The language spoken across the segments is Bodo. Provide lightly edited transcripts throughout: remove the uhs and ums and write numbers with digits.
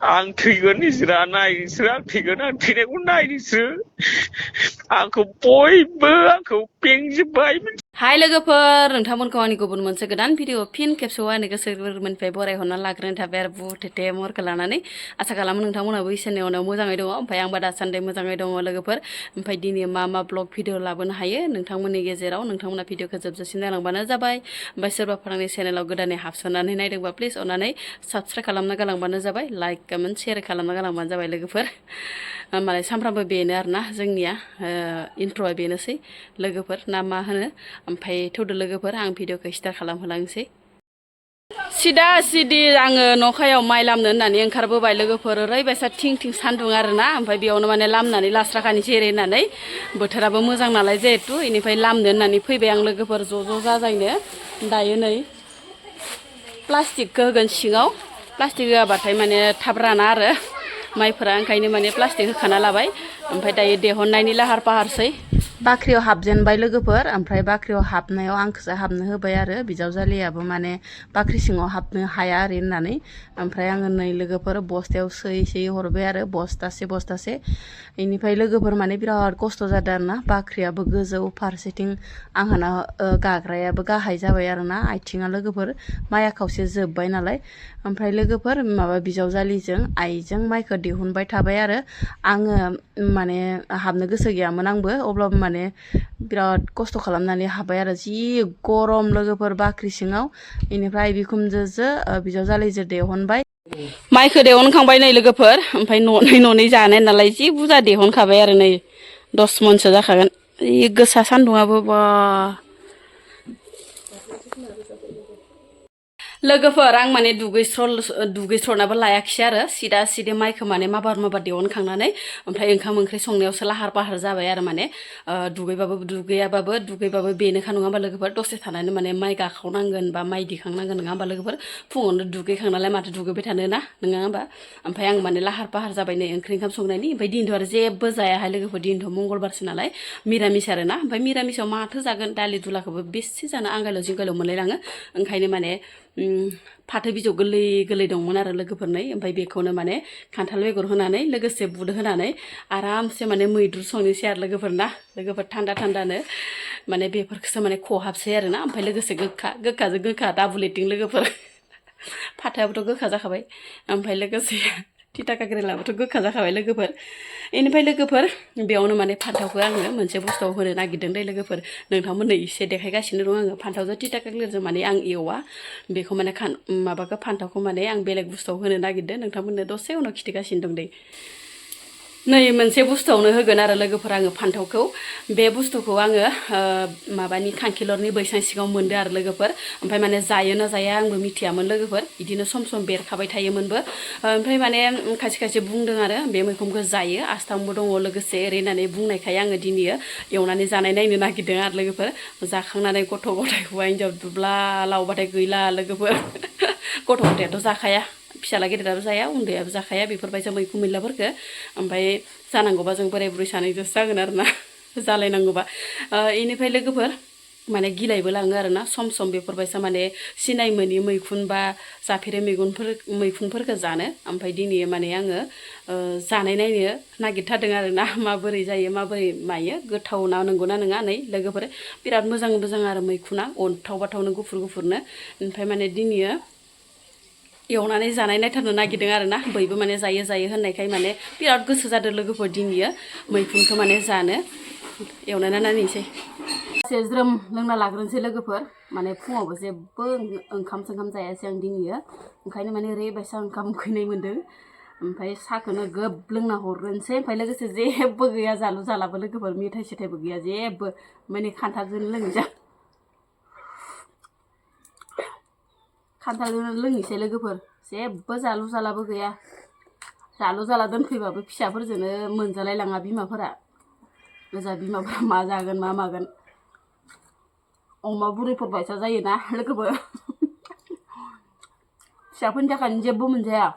आं थैगोन निजिरा नाय नोंसोर आं थैगोन आं थैनायखौ नाय नोंसोर आंखौ बयबो आंखौ बेंजोब्बाय हाय लोगोफोर नोंथांमोनखौ आंनि गुबुन मोनसे गोदान भिडिअ फिन खेबसेबाव आंनि गोसो गोरबोनिफ्राय बरायहरना लाग्रोनो थाबाय आरो बुथेथे महरखौ लानानै आसा खालामो नोंथांमोनाबो इसोरनि अनाव मोजाङै दङ ओमफ्राय आंबा दासान्दि मोजाङै दङ लोगोफोर ओमफ्राय दिनै मा ब्लग भिडिअ लाबोनो हायो नोंथांमोननि गेजेराव नोंथांमोना भिडिअखौ जोबजासिम नायलांबानो जाबाय ओमफ्राय सोरबाफोर आंनि चेनेलाव गोदानै हाबसननानै नायदोंबा प्लिज अननानै साबस्क्राइब खालामना गालांबानो जाबाय लाइक कमेन्ट शेयार खालामना गालांबानो जाबाय लोगोफोर माने सानफ्रामबो बेनो आरोना जोंनिया इन्ट्र'आ बेनोसै लोगोफोर ना मा होनो ओमफ्राय थौदो लोगोफोर आं भिडिअखौ स्टार्ट खालामहोलांसै सिदा सिदि आङो न'खायाव माइ लामनो होननानै ओंखारबोबाय लोगोफोर ओरैबायसा थिं थिं सान्दुं आरोना ओमफ्राय बेयावनो माने लामनानै लास्राखानोसै ओरै होननानै बोथोराबो मोजां नालाय जिहेथु बेनिफ्राय लामनो होननानै फैबाय आं लोगोफोर ज' जाजायनो दायो नै प्लास्टिकखौ होगोन सिङाव प्लास्टिक होआबाथाय माने थाब राना आरो माइफोरा ओंखायनो माने प्लास्टिक होखाना लाबाय ओमफ्राय दायो देहननायनि लाहार फाहारसै बाख्रियाव हाबजेनबाय लोगोफोर ओमफ्राय बाख्रियाव हाबनायाव आंखौसो हाबनो होबाय आरो बिजावजालियाबो माने बाख्रि सिङाव हाबनो हाया ओरै होननानै ओमफ्राय आङो नै लोगोफोर बस्थायाव सोयै हरबाय आरो बस्थासे बेनिफ्राय लोगोफोर माने बिराद खस्थ' जादों आरोना बाख्रियाबो गोजौ फारसेथिं आंहाना गाग्रायाबो गाहाय जाबाय आरोना आथिङा लोगोफोर माइआ खावसे जोब्बाय नालाय ओमफ्राय लोगोफोर माबा बिजावजालिजों आइजों माइखौ दिहुनबाय थाबाय आरो आङो माने हाबनो गोसो गैयामोन आंबो अब्लाबो माने बिराद खस्थ' खालामनानै हाबबाय आरो जि गरम लोगोफोर बाख्रि सिङाव बेनिफ्राय बिखुनजोजो बिजावजालिजो देहनबाय माइखौ देहनखांबाय नै लोगोफोर ओमफ्राय न'नै जानाय नालाय जि बुरजा देहनखाबाय आरो नै 10 मनसो जाखागोन जि गोसा सान्दुंआबो बा लोगोफोर आं माने दुगैस्रनाबो लायाखिसै आरो सिदा सिदि माइखौ माने माबार दिहुनखांनानै ओमफ्राय ओंखाम ओंख्रि संनायावसो लाहार फाहार जाबाय आरो माने दुगैबाबो बेनोखा नङा होमबा लोगोफोर दसे थानानै माने माइ गाखावनांगोन बा माइ दिखांनांगोन नङा होमबा लोगोफोर फुङावनो दुगैखांनालाय माथो दुगैबाय थानो ना नङा होमबा ओमफ्राय आं माने लाहार फाहार जाबाय नै ओंखाम संनायनि ओमफ्राय दिनथ' आरो जेबो जायाहाय लोगोफोर दिनथ' मंगलबारसो नालाय मिरामिस आरो ना ओमफ्राय मिरामिसाव माथो जागोन दालि दुलाखौबो बेसे जानो आंगायलाव जिंगायलाव मोनलायलाङो ओंखायनो माने फाथो बिजौ गोरलै दंमोन आरो लोगोफोरनै ओमफ्राय बेखौनो माने खान्थाल बेगर होनानै लोगोसे बुद होनानै आरामसे माने मैद्रु संनोसै आरो लोगोफोर थान्दानो माने बेफोरखौसो माने खहाबसै आरो ना ओमफ्राय लोगोसे गोखाजों गोखा डाबुल एटिं लोगोफोर फाथोआबोथ' गोखा जाखाबाय ओमफ्राय लोगोसे थिथा काकेरेलाबोथ' गोखा जाखाबाय लोगोफोर बेनिफ्राय लोगोफोर बेयावनो माने फान्थावखौ आङो मोनसे बुस्थुआव होनो नागिरदों दे लोगोफोर नोंथांमोननो एसे देखायगासिनो दं आङो फान्थावजों थिथा काकेरेलजों माने आं एवा बेखौ माने माबाखौ फान्थावखौ माने आं बेलेग बुस्थुआव होनो नागिरदों नोंथांमोननो दसे उनाव खिथिगासिनो दं दे नै मोनसे बुस्थुआवनो होगोन आरो लोगोफोर आङो फान्थावखौ बे बुस्थुखौ आङो माबानि खांखिलरनि बैसां सिङाव मोनदों आरो लोगोफोर ओमफ्राय माने जायो ना जाया आंबो मिथियामोन लोगोफोर बिदिनो सम बेरखाबाय थायोमोनबो ओमफ्राय माने खायसे बुंदों आरो बे मैगंखौ जायो आस्थामबो दङ लोगोसे ओरै होननानै बुंनायखाय आङो दिनै एवनानै जानाय नायनो नागिरदों आरो लोगोफोर जाखांनानै गथ' गथाय हौवा हिन्जाव दुब्ला लावबाथाय गैला लोगोफोर गथ' गथायाथ' जाखाया फिसाला गेदेराबो जाया उन्दैयाबो जाखाया बेफोरबायसा मैगं मैलाफोरखौ ओमफ्राय जानांगौबा जों बोराय बुरै सानैजोंसो जागोन आरो ना जालायनांगौबा बेनिफ्राय लोगोफोर माने गिलायबो लाङो आरोना सम बेफोरबायसा माने सिनाय मोनि मैखुन बा जाफेरै मैखुनफोरखौ जानो ओमफ्राय दिनै माने आङो जानाय नायनो नागिरथारदों आरोना माबोरै जायो माबोरै मायो गोथाव ना नंगौना नङा नै लोगोफोर बिराद मोजां आरो मैखुना अन्थाव बाथावनो गुफुरनो ओमफ्राय माने दिनै एवनानै जानाय नायथारनो नागिरदों आरोना बयबो माने जायो होननायखाय माने बिराद गोसो जादों लोगोफोर दिनै मैखुनखौ माने जानो एवनानै नायनोसै एसे ज्रोम लोंना लाग्रोनोसै लोगोफोर माने फुङावबो जेबो ओंखाम जायासै आं दिनै ओंखायनो माने ओरैबायसा ओंखाम उखैनाय मोन्दों ओमफ्राय साहाखौनो गोब लोंना हरग्रोनोसै ओमफ्राय लोगोसे जेबो गैया जालु जालाबो लोगोफोर मेथाइ सेथाइबो गैया जेबो माने खान्थालजोंनो लोंनोसै खान्थालजोंनो लोंनोसै लोगोफोर जेबो जालु जालाबो गैया जालु जाला दोनफैबाबो फिसाफोरजोंनो मोनजालाय लाङा बिमाफोरा गोजा बिमाफोरा मा जागोन मा मागोन अमा बुरैफोर बायसा जायोना लोगोफोर फिसाफोरनि थाखायनो जेबो मोनजाया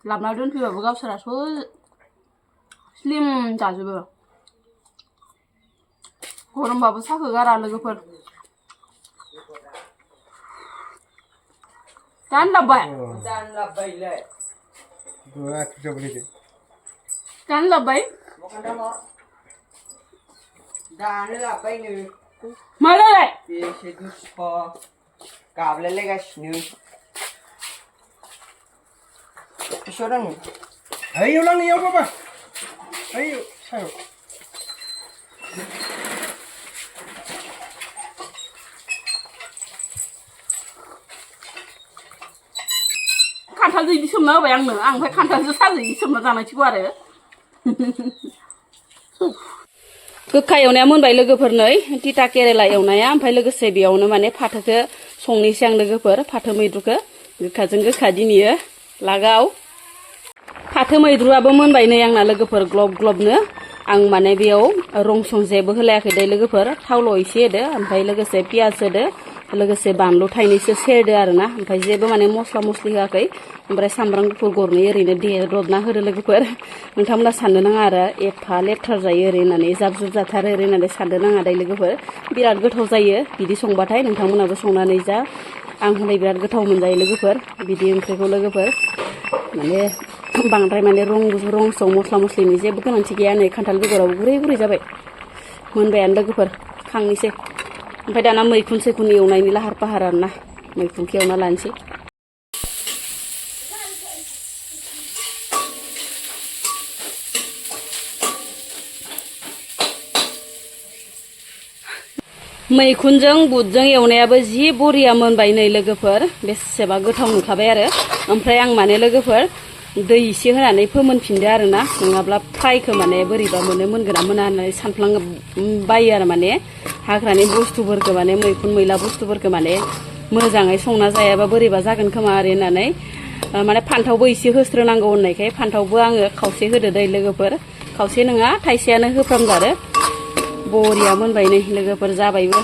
लाबना दोनफैबाबो गावसोरासो स्लिम जाजोबो गरमबाबो साखो गारा लोगोफोर जानलाब्बायलै Dua coba beli. Kan labai. Bukan dah mau. Dah ni apa ini? Mana le? Sedus po. Kabel le guys ni. Kesoran ni. Ayo lang ni apa? Ayo, sayo. Kantal jadi semua apa yang neng, angpai kantal itu saja semua jangan cipuar ya. Goखा एवनाया मोनबाय लोगोफोर नै तिता केरेला एवनाया ओमफ्राय लोगोसे बेयावनो माने फाथोखौ संनोसै आं लोगोफोर फाथो मैद्रुखौ गोखाजों गोखा दिनैयो लागाव फाथो मैद्रुआबो मोनबाय नै आंना लोगोफोर ग्लब ग्लबनो आं माने बेयाव रं सं जेबो होलायाखै दे लोगोफोर थावल' एसे होदो ओमफ्राय लोगोसे पियाज होदो लोगोसे बानलु थाइनैसो सेरदो आरोना ओमफ्राय जेबो माने मस्ला मस्लि होआखै ओमफ्राय सामब्राम गुफुर गरनै ओरैनो देरदबना होदो लोगोफोर नोंथांमोना साननो नाङा आरो एफा लेथ्रा जायो ओरै होननानै जाब जुब जाथारो ओरै होननानै साननो नाङा दे लोगोफोर बिराद गोथाव जायो बिदि संबाथाय नोंथांमोनाबो संनानै जा आं होननाय बिराद गोथाव मोनजायो लोगोफोर बिदि ओंख्रिखौ लोगोफोर माने बांद्राय माने रं सं मस्ला मस्लिनि जेबो गोनांथि गैया नै खान्थाल बेगराबो गुरै गुरै जाबाय मोनबायानो लोगोफोर खांनोसै ओमफ्राय दाना मैखुन सैखुन एवनायनि लाहार फाहार आरोना मैखुनखौ एवना लानोसै मैखुनजों बुटजों एवनायाबो जि बरिया मोनबाय नै लोगोफोर बेसेबा गोथाव नुखाबाय आरो ओमफ्राय आं माने लोगोफोर दै एसे होनानै फोमोनफिनदो आरोना नङाब्ला फ्रायखौ माने बोरैबा मोनगोन ना मोना होननानै सानफ्लांबायो आरो माने हाग्रानि बुस्थुफोरखौ माने मैखुन मैला बुस्थुफोरखौ माने मोजाङै संना जायाबा बोरैबा जागोन खोमा आरो होननानै माने फान्थावबो एसे होस्रोनांगौ होननायखाय फान्थावबो आङो खावसे होदो दै लोगोफोर खावसे नङा थाइसेयानो होफ्रामजारो बरिया मोनबाय नै लोगोफोर जाबायबो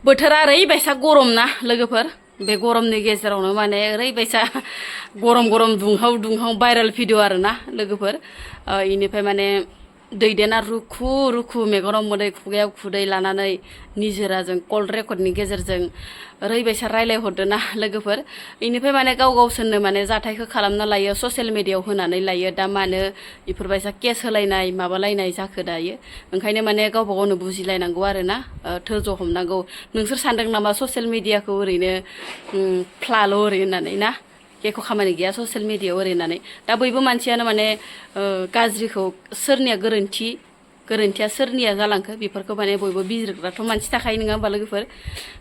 बोथोरा ओरैबायसा गरम ना लोगोफोर बे गरमनि गेजेरावनो माने ओरैबायसा गरम दुंहाव भाइरेल भिडिअ आरोना लोगोफोर इनिफ्राय माने दैदेना रुखु रुखु मेगनाव मोदै खुगायाव खुदै लानानै निजोराजों कल रेकर्डनि गेजेरजों ओरैबायसा रायलायहरदो ना लोगोफोर इनिफ्राय माने गावसोरनो माने जाथायखौ खालामना लायो ससियेल मिडियायाव होनानै लायो दा मानो इफोरबायसा केस होलायनाय माबालायनाय जाखो दायो ओंखायनो माने गावबा गावनो बुजिलायनांगौ आरोना धोर्ज हमनांगौ नोंसोर सानदों नामा ससियेल मिडियाखौ ओरैनो फ्लाल' ओरै होननानै ना एख' खामानि गैया ससियेल मिडियायाव ओरै होननानै दा बयबो मानसियानो माने गाज्रिखौ सोरनिया गोरोन्थिया सोरनिया जालांखो बेफोरखौ माने बयबो बिजिरग्राथ' मानसि थाखायो नङा होमबा लोगोफोर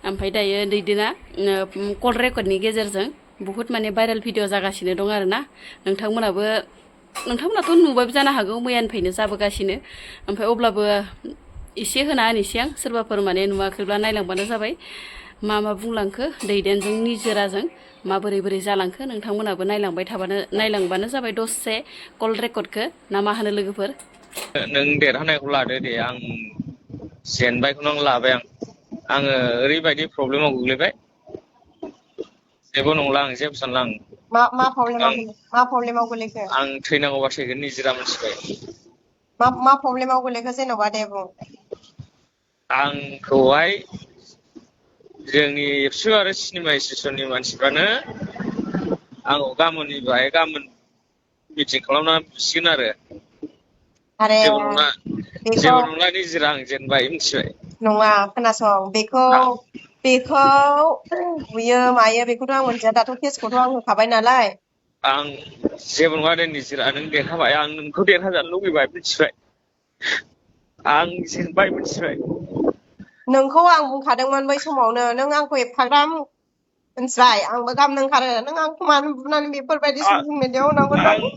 ओमफ्राय दायो दैदेना कल रेकर्डनि गेजेरजों बुहुत माने भाइरेल भिडिअ जागासिनो दं आरोना नोंथांमोनाथ' नुबायबो जानो हागौ मैयानिफ्रायनो जाबोगासिनो ओमफ्राय अब्लाबो एसे होना होनोसै आं सोरबाफोर माने नुवाखैब्ला नायलांबानो जाबाय मा बुंलांखो दैदेनजों निजोराजों माबोरै जालांखो नोंथांमोनाबो नायलांबानो जाबाय दसे कल रेकर्डखौ ना मा होनो लोगोफोर नों देरहानायखौ लादो दे आं जेनबायखौनो आं लाबाय आङो ओरैबायदि प्रब्लेमाव गोग्लैबाय जेबो नंला आं जेबो सानला मा प्रब्लेमाव गोलैखो आं थैनांगौबा थैगोन निजिरा मोनथिबाय मा प्रब्लेमाव गोलैखो जेन'बा दे बुं आंखौहाय जोंनि एबसु आरो सिनेमा स्टेसननि मानसिफ्रानो आंखौ गाबोन मिटिं खालामना बुसिगोन आरो जेबो नंला निजिरा आं जेनबाय मिथिबाय नङा खोनासं बेखौ बुयो मायो बेखौथ' आं मोनथिया दाथ' केसखौथ' आं होखाबाय नालाय आं जेबो नङा दे निजिरा नों देरहाबाय आं नोंखौ देरहाजानो लुगैबाय मिथिबाय आं जेनबाय मिथिबाय नोंखौ आं बुंखादोंमोन बै समावनो नों आंखौ एफाग्राब मिथिबाय आंबो गाबनो ओंखारो नों आंखौ मानो बुनानै बेफोरबायदि ससियेल मिडियायाव होनांगौ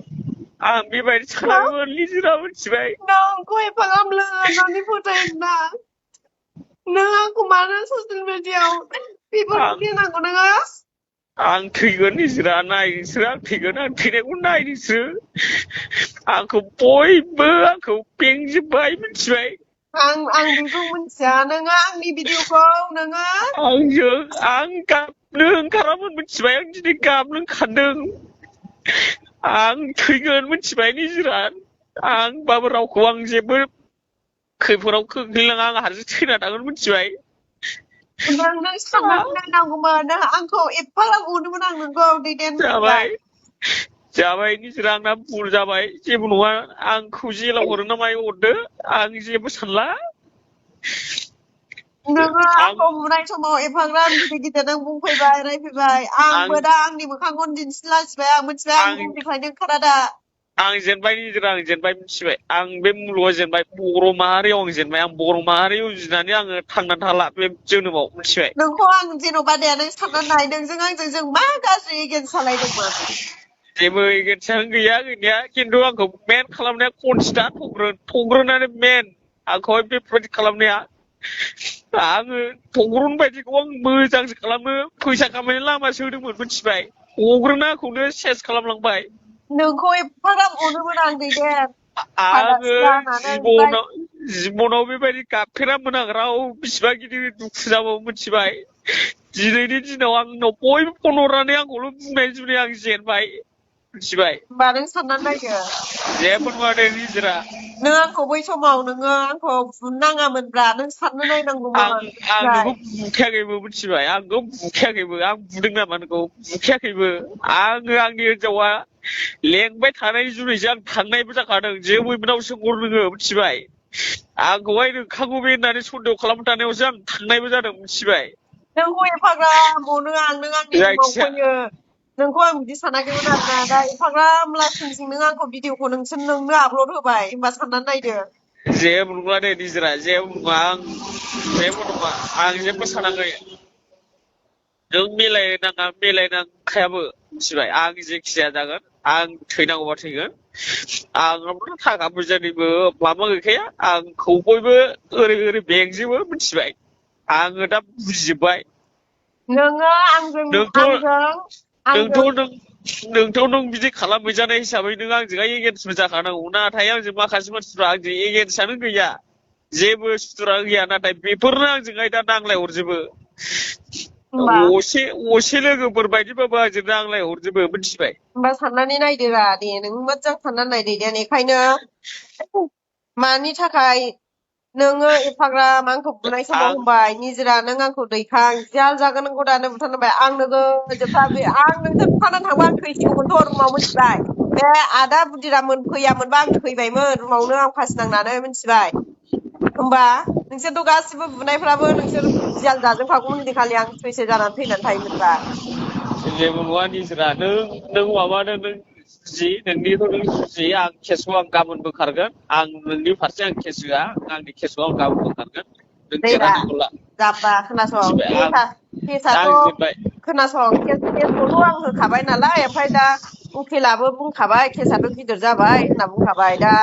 आं बेबायदि सानाखैमोन निजिरा मिथिबाय नोंखौ एफाग्राब लोगोनानै फोथायना नों आंखौ मानो ससियेल मिडियायाव बेफोरबायदि होनांगौ नोङो आं थैगोन निजिरा नाय नोंसोरो आं थैगोन आं थैनायखौ नाय नोंसोरो आंखौ बयबो आंखौ बेंजोब्बाय मिथिबाय आं बेखौ मिथिया नोङो आंनि भिडिअखौ नोङो आं गाबनो ओंखारामोन मिथिबाय आं दिनै गाबनो ओंखारदों आं थैगोन मिथिबाय निजिरा आंबाबो रावखौ आं जेबो खैफोदाव खोख्लैलाङा आं हारसिं थैना थागोन मिथिबाय नों साननानै नायनांगौमोन नों आंखौ एफाग्राब अनोमोन आं नोंखौ दैदेन जाबाय जाबाय निजोरा आंना भुल जाबाय जेबो नङा आंखौ जेलाव हरो ना मायाव हरदो आं जेबो सानला नोङो आं आंखौ बुनाय समाव एफाग्राब गिदिर गिदिर नों बुंफैबाय रायफैबाय आं आंबो दा आंनि मोखांखौ दिन्थिलासिबाय आं मिथिबाय आं आं बुहुमनिफ्रायनो ओंखारा दा आं जेनबाय निजोरा आं जेनबाय मिथिबाय आं बे मुलुगाव जेनबाय बर' माहारियाव आं जेनबाय आं बर' माहारियाव उजिनानै आङो थांनानै थाला बे जोनोमाव मिथिबाय नोंखौ आं जेन'बा दे नों साननानै नाय नोंजों आंजों जों मा गाज्रि एगेन्स्ट सालायदोंमोन जेबो एगेन्स्टआनो गैया गैनाया खिन्थु आंखौ मेन खालामनाया खनसिथा थग्रोनानै मेन आंखौहाय बेफोरबायदि खालामनाया आङो थग्रन बायदिखौ आं मोजांसो खालामनो फैसा खामायनायनि लामासो होदोंमोन मिथिबाय थग्रोना आंखौनो सेस खालामलांबाय नोंखौ एफाग्राब अनोमोन आं दैदेन फाग्ला आङो सिख्ला होननानै ओमफ्राय जिबनाव बेबायदि गाबफेरामोन आं राव बिसिबां गिदिर दुखु जाबाबो मिथिबाय दिनैनि दिनाव आंनाव बयबो फन हरनानै आंखौल' बुंनाय जुनै आं जेनबाय मिथिबाय होमबा नों साननानै नायदो जेबो नङा दे निजोरा नों आंखौ बै समाव नोङो आंखौ बुनो नाङामोनब्रा नों साननो नायनांगौमोन आं मिथिबाय नोंखौ बुखायाखैबो मिथिबाय आं नोंखौ बुखायाखैबो आं बुदों नामा नोंखौ बुखायाखैबो आङो आंनि हिनजावा लेंबाय थानाय जुनैसो आं थांनायबो जाखादों जोमैमोनाव सोंहर नोङो मिथिबाय आंखौहाय नोंखागौ बे होननानै सन्देह खालामबाय थानायावसो आं थांनायबो जादों मिथिबाय नोंखौ एफाग्राब अनो आं नों आंनि रुमाव जायखिया फैयो नोंखौ आं बिदि सानाखैमोन आरोना दा एफाग्राब लासिंसिं नों आंखौ भिडिअखौ नोंनो आपलड होबाय होमबा साननानै नायदो जेबो नङा दे निजोरा जेबो नङा आं जेबो नङा आं जेबो सानाखै नों मिलायनाङा मिलायनांखायाबो मिथिबाय आं जेखि जाया जागोन आं थैनांगौबा थैगोन आंनावथ' थाखा फैसानिबो माबा गैखाया आंखौ बयबो ओरै बेंजोबो मिथिबाय आङो दा बुजिजोब्बाय नोङो आंजों नोंथ' नों बिदि खालामहैजानाय हिसाबै नों आंजोंहाय एगेन्स्टबो जाखानांगौ नाथाय आंजों माखासे मानसिफ्रा आंजों एगेन्स्टआनो गैया जेबो सुथुरा गैया नाथाय बेफोरनो आंजोंहाय दा नांलाय हरजोबो होमबा असे लोगोफोर बायदिबाबो आंजों नांलाय हरजोबो मिथिबाय होमबा साननानै नायदोरा दे नों मोजां साननानै नायदो दे बेखायनो मानि थाखाय नोङो एफाग्राब आंखौ बुनाय समाव आं होनबाय निजोरा नों आंखौ दैखां जियाल जागोन नोंखौ दानो बुथारनोबाय आं नोगोजोबखा बे आं नोंसोर बुखानानै थांबा आं थैसिगौमोनथ' रुमाव मिथिबाय बे आदा बुदिरामोन फैयामोनबा आं थैबायमोन रुमावनो आं फासि नांनानै मिथिबाय होमबा नोंसोरथ' गासिबो बुनायफ्राबो नोंसोर जियाल जाजोबखागौमोन दिनखालि आं सैसो जानानै थैनानै थायोमोनबा जेबो नङा निजोरा नों माबादो नों नोंनिखौ नों जुजि आं केसखौ आं गाबोन बोखारगोन आं नोंनि फारसे आं केस होआ आंनि केसखौ आं गाबोन बोखारगोन नों दैरा देरहानायखौ ला जाब्बा खोनासं मिथिबाय केसाथ' आं जेनबाय खोनासं केसखौथ' आं होखाबाय नालाय ओमफ्राय दा उकिलाबो बुंखाबाय केसाथ' गिदिर जाबाय होनना बुंखाबाय दा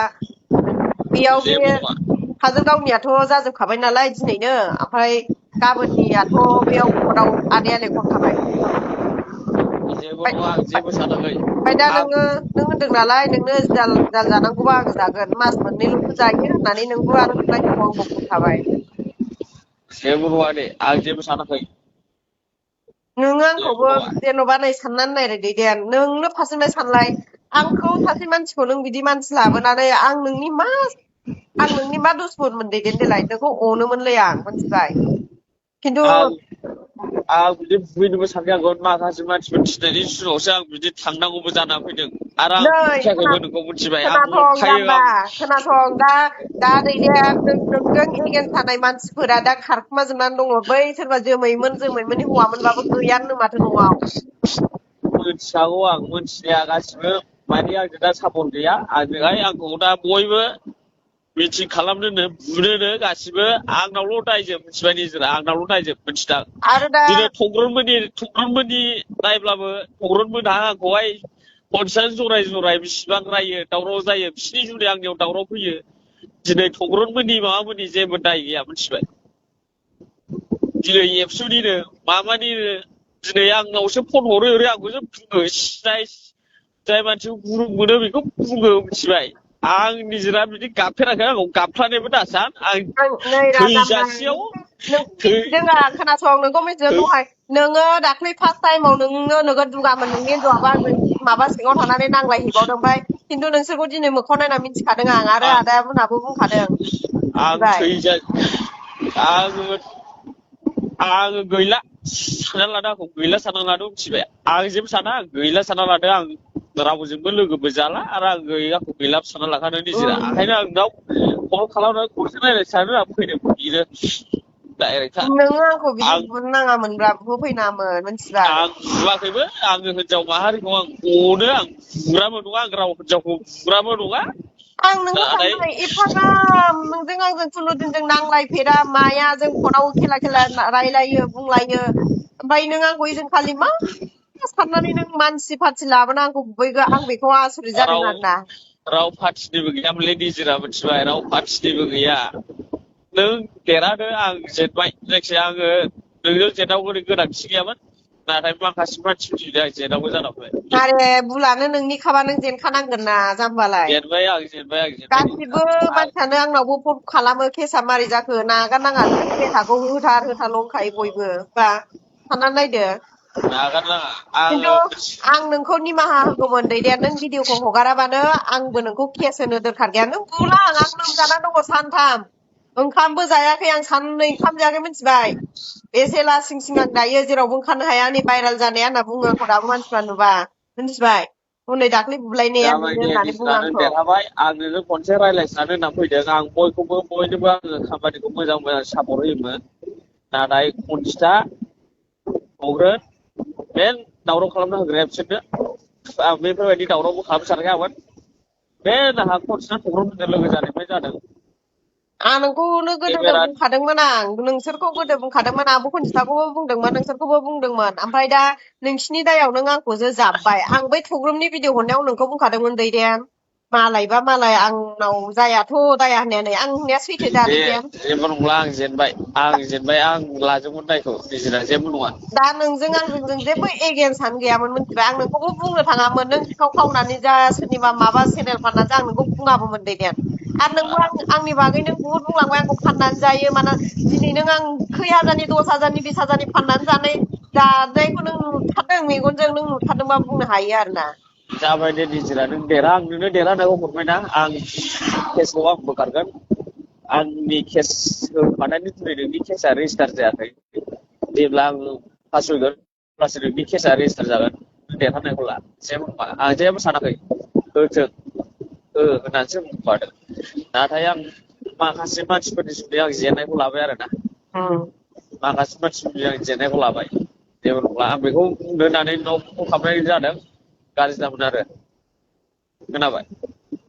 बेयाव बे जेबो नङा काजलगावनियाथ' जाजोबखाबाय नालाय दिनैनो ओमफ्राय गाबोननियाथ' बेयाव कर्टआव आदाया लेंहरखाबाय जेबो नङा आं जेबो सानाखै ओमफ्राय दा आं नों होनदों नालाय नोंनो जाल जानांगौबा आं जागोन मास मोननैल'सो जायो होननानै नोंबो आरो बुंनाय समाव आंखौ बुंखाबाय जेबो नङा दे आं जेबो सानाखै नोङो जेबो आंखौबो नङा जेन'बा नै साननानै नायदो दैदेन नोंनो फारसेनिफ्राय सानलाय आंखौ सासे मानसिखौ नों बिदि मानसि लाबोनानै आं नोंनि मा दुसमनमोन दैदेन देलाय नोंखौ अनोमोनलै आं मिथिबाय खिन्थु आं बिदि बुहैनोबो सानखायाखैमोन माखासे मानसिफोर थिनायनि जुनावसो आं बिदि थांनांगौबो जानानै फैदों आरो आं नै बुखायाखैबो नोंखौ मिथिबाय आं खोनासं अनखायो जाम्बा आं खोनासं दा दैदेन नोंजों एगेन्स्ट थानाय मानसिफोरा दा खारखुमा जोबनानै दङ बै सोरबा जोमैमोननि हौवामोनबाबो गैयानो माथो न'आव मिथिखागौ आं मिथिनाया गासिबो माने आंजों दा सापर्ट गैया आंजोंहाय आंखौ दा बयबो मिटिं खालामनोनो बुनोनो गासिबो आंनावल' दायजोब मिथिबाय निजोरा आंनावल' दायजोब मिथिदां आरो दा दिनै थग्रनमोननि नायब्लाबो थग्रनमोनहा आंखौहाय खनसेयानो जराय बिसिबां रायो दावराव जायो बिसिनि जुनै आंनियाव दावराव फैयो दिनै थग्रनमोननि माबामोननि जेबो दाय गैया मिथिबाय दिनै एबसुनिनो माबानिनो दिनै आंनावसो फन हरो आंखौसो बुङो जाय मानसिखौ गुरुं मोनो बेखौ बुङो मिथिबाय आं निजोरा बिदि गाबफेराखै आंखौ गाबफ्लानायबो दासान आं नै राजामबाय थैजासेयाव नोंखौ मिथिदों आं खोनासं नोंखौ मिथिदों दहाय नोङो दाख्लै फार्स्ट टाइमाव नोङो नोगोद दुगामोन नोंनि हिनजावाबो आंजों माबा सिङाव थानानै नांलायहैबावदों ओमफ्राय खिन्थु नोंसोरखौ दिनै मोखाङाव नायना मिथिखादों आं आरो आदामोनहाबो बुंखादों मिथिबाय आङो गैला सानना लादों आंखौ गैला सानना लादों मिथिबाय आं जेबो साना गैला सानना लादों आं रावजोंबो लोगोबो जाला आरो आंखौ गैलाबो सानना लाखानो निजिरा ओंखायनो आं दाव कल खालामनानै खनसे रायज्लाय सानो आं फैनो बिनो डाइरेक्टखा नोङो आंखौ बिदि बुनो नाङामोनब्रा होफैनाङामोन मिथिबाय आं बुआखैबो आङो हिनजाव माहारिखौ आं अनो आं बुग्राबो नङा आं राव हिनजावखौ बुग्राबो नङा आं नोंखौ नाथाय सानबाय एफाग्राब नोंजों आंजों खुनुदिनजों नांलायफेरा माया जों फनाव खेला खेला रायलायो बुंलायो ओमफ्राय नों आंखौ खालि मा साननानै नों मानसि पार्टि लाबोना आंखौ बुबैगो आं बेखौ आसरित जादों राव आरोना राव पार्टिनिबो गैयामोनलै निजिरा मिथिबाय राव पार्टिनिबो गैया नों देरहादो आं जेनबाय जायखिजाया आङो नोंजों जेननांगौ गोनांथि गैयामोन नाथाय माखासे मानसिफोरनि थाखाय आं जेनांगौ जानांबाय आरे बुलानो नोंनिखाबा नों जेनखानांगोन ना जाम्बालाय जेनबाय गासिबो मानसियानो आंनावबो फन खालामो केसा मारै जाखो नागारनाङा नों मेथाखौ होथार होथारल' होनखायो बयबो बा साननानै नायदो नागारनाङा खिन्थु आङो आं नोंखौ निमाहा होगौमोन दैदेन नों भिडिअखौ हगाराबानो आंबो नोंखौ केस होनो दोरखार गैया नों बुला आं लोमजानानै दङ सानथाम ओंखामबो जायाखै आं साननै ओंखाम जायाखै मिथिबाय बेसे लासिं सिं आं दायो जेरावबो ओंखारनो हाया नै भाइरेल जानाया होनना बुङो आंखौ दाबो मानसिफ्रा नुबा मिथिबाय हनै दाख्लै बुलायनाया जाबाय बेनो दे होननानै बुङो निजिरा नों आंखौ देरहाबाय आं नोंजों खनसे रायज्लायस्रानो होनना फैदों आं बयनोबो आङो खामानिखौ मोजां सापर्ट होयोमोन नाथाय खनजिथा हग्रोन बे दावराव खालामना होग्राया बिसोरनो आं बेफोरबायदि दावरावबो खालामनो सानाखैमोन बे जोंहा खनजिथा थग्रबजों लोगो जानायनिफ्राय जादों आं नोंखौनो गोदो केमेरा बुंखादोंमोन आं नोंसोरखौ गोदो बुंखादोंमोन आंबो खनजिथाखौबो बुंदोंमोन नोंसोरखौबो बुंदोंमोन ओमफ्राय दा नोंसिनि दायाव नों आंखौसो जाब्बाय आं बै थग्रोमनि भिडिअ हरनायाव नोंखौ बुंखादोंमोन दैदेन मालायबा मालाय आंनाव जायाथ' दाया होननायानो आं होननाया सैथो दा दे दैदेन जेबो नंला आं जेनबाय आं लाजोबगोन दायखौ निजिरा जेबो नङा दा नोंजों आंजों जों जेबो एगेन्स्टआनो गैयामोन मिथिबाय आं नोंखौबो बुंनो थाङामोन नों सिखाव खावनानै जा सोरनिबा माबा चेनेल फाननानै जा आं नोंखौ बुङाबोमोन दैदेन आरो नोंबो आंनि बागै नों बुहुद बुंलांबाय आंखौ फाननानै जायो माना दिनै नों आं खै हाजारनि 10,000नि 20,000नि फाननानै जानायखौ नों नुथारदों मेगनजों नों नुथारदोंबा बुंनो हायो आरो ना जाबाय दे निजिरा नों देरहा आं नोंनो देरहानायखौ हरबायना आं केसखौ आं बोखारगोन आंनि केस होखानायनि दिनै नोंनि केसा रेजिस्टार जायाखै जेब्ला आं फासयगोन अब्लासो नोंनि केसा रेजिस्टार जागोन नों देरहानायखौ ला जेबो नङा आं जेबो सानाखै होथों होननानैसो बुंखादों नाथाय आं माखासे मानसिफोरनि जुदि आं जेननायखौ लाबाय आरोना माखासे मानसिफोरनि आं जेननायखौ लाबाय जेबो नंला आं बेखौ बुंनो होननानै नोंनाव फन खालामनाय जादों गाज्रि जामोन आरो खोनाबाय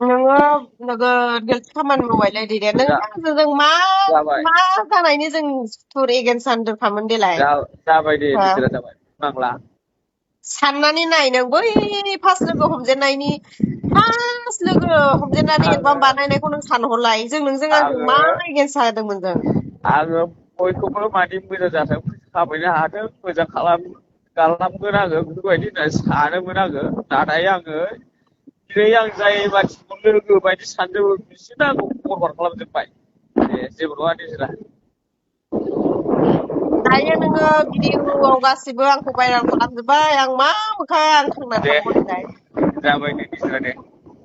नोङो नोगोद गिल्ट खामानि मावबायलै दैदेन नों जों मा जाबाय मा जानायनि जों सुथुर एगेन्स्ट जानो दोरखारमोन देलाय जाबाय दे निजिरा जाबाय नांला साननानै नाय नों बै फार्स्ट लोगो हमजेननायनि फार्स्ट लोगो हमजेननानै आङो एलबाम बानायनायखौ नों सानहरलाय आंजों आङो मा एगेन्स्ट जादोंमोन जों आङो बयखौबो माने मोजां जाथों खामायनो हाथों मोजां खालामगोन आङो बेफोरबायदि होननानै सानोमोन आङो नाथाय आङो दिनै आं जाय मानसिखौ लोगो बायदि सानदों बिसोरनो आंखौ फरवार्ड खालामजोब्बाय दे जेबो नङा निजिरा दायो नोङो भिडिअआव गासिबो आंखौ भाइरेल खालामजोब्बाय आं मा मोखां आं थांनानै दे थानांगौ देलाय जाबाय दे निजिरा दे